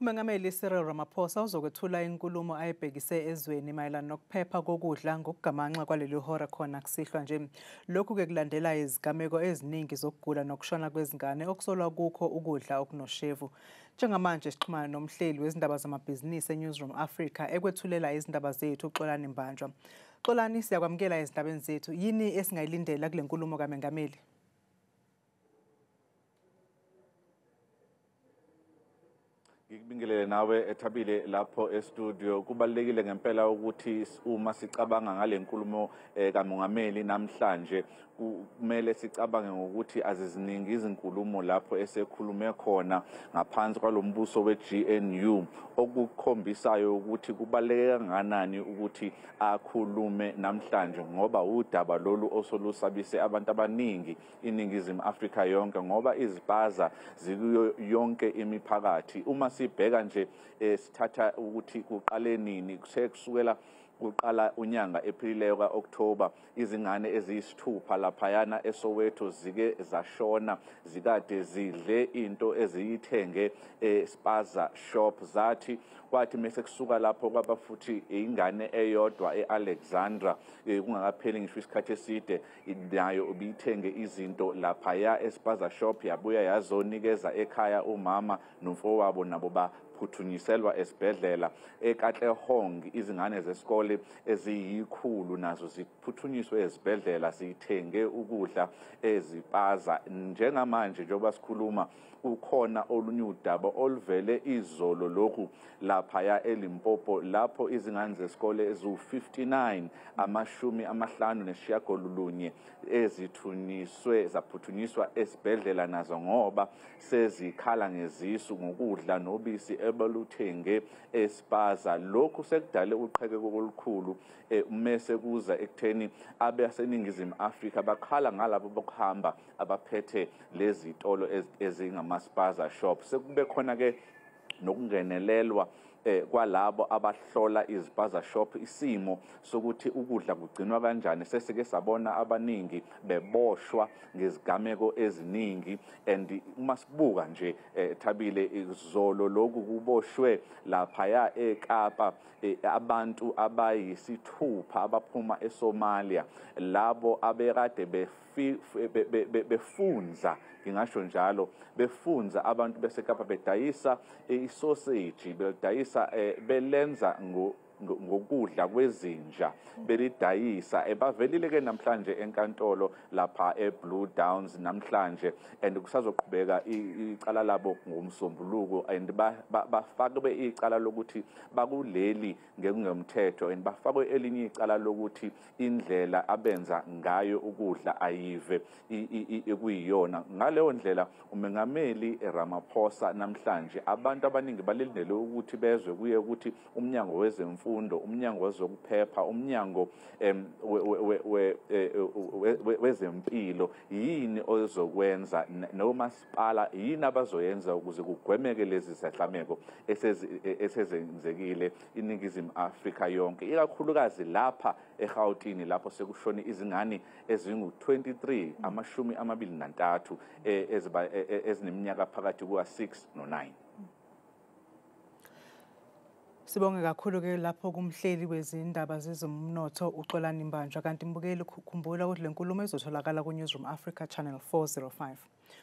Umengameli Cyril Ramaphosa uzokwethula inkulumo ayibhekise ezweni mayelana nokuphepha kokudla ngokugamanxa kwaleli hora khona kusihlwa nje. Lokhu-ke kulandela izigameko eziningi zokugula nokushona kwezingane okusolwa kukho ukudla okunoshevu. Njengamanje sixhumana nomhleli wezindaba zamabhizinisi eNewsroom Africa ekwethulela izindaba zethu uXolani Mbanjwa. Xolani, siyakwamukela ezindabeni zethu. Yini esingayilindela kule nkulumo kaMengameli? Ngikubingelele nawe Ethabile lapho e-studio. Kubalulekile ngempela ukuthi uma sicabanga ngale nkulumo kaMongameli namhlanje, kumele sicabange ngokuthi aziziningi izinkulumo lapho esekhulume khona ngaphansi kwalombuso we-GNU, okukhombisayo ukuthi kubaluleke kangakanani ukuthi akhulume namhlanje, ngoba udaba lolu osolusabise abantu abaningi iNingizimu Afrika yonke, ngoba izipaza zikuyo yonke imiphakathi. Uma sibheka nje sithatha ukuthi kuqale nini, kusukela kuqala unyanga ephilileyo ka-October, izingane eziyisithupha laphayana eSoweto zike zashona zikade zidle into eziyithenge eSpaza shop. Zathi kwathi mase kusuka lapho kwaba futhi ingane eyodwa e-Alexandra, kungakapheli ngisho isikhathi eside, nayo ubiyithenge izinto laphaya eSpaza shop, yabuya yazonikeza ekhaya umama nomfowabo, nabo baphuthunyiselwa esibhedlela. eKatlehong izingane zesikole eziyikhulu nazo ziphuthunyiswe ezibhedlela zithenge ukudla ezipaza. Njengamanje njengoba sikhuluma ukhona olunye udaba oluvele izolo lokhu laphaya eLimpopo, lapho izingane zesikole eziwu-59 59 ezithunyiswe zaphuthunyiswa esibhedlela nazo ngoba sezikhala ngezisu ngokudla nobisi ebaluthenge eSpaza. Lokhu sekudale uqhekeko olukhulu mese kuza ekutheni abaseNingizimu Afrika bakhala ngalabo bokuhamba abaphethe lezi zitolo ezingama-spaza shop. Sekube khona ke nokungenelelwa kwalabo abahlola izipaza shop, isimo sokuthi ukudla kugcinwa kanjani. Sesike sabona abaningi beboshwa ngezigameko eziningi, and uma sibuka nje Thabile, izolo lokhu kuboshwe laphaya eKapa abantu abayisithupha abaphuma eSomalia, labo abekade befunza, ngingasho njalo, befunza abantu beseKapa bedayisa isoseji, bedayisa belenza ngokudla kwezinja, belidayisa. Bavelile ke namhlanje enkantolo lapha eBlue Downs namhlanje, and kusazoqhubeka icala labo ngomsombuluko, and bafakwe icala lokuthi bakuleli ngekungemthetho, and bafakwe elinye icala lokuthi indlela abenza ngayo ukudla ayive ekuyiyona. Ngaleyo ndlela uMengameli Ramaphosa namhlanje abantu abaningi balindele ukuthi bezwe kuye ukuthi umnyango wezemfundo, umnyango wezokuphepha, umnyango wezempilo yini ozokwenza, nomasipala yini abazoyenza ukuze kugwemeke lezi zehlameko esezenzekile iNingizimu Afrika yonke, ikakhulukazi lapha eGauteng lapho sekushone izingane ezingu-23, 23 ezineminyaka phakathi kuka-6 no-9. Sibonge kakhulu ke lapho kumhleli wezindaba zezomnotho uXolani Mbanjwa. Kanti mbukeli, khumbula ukuthi le nkulumo izotholakala ku-Newsroom Africa Channel 405.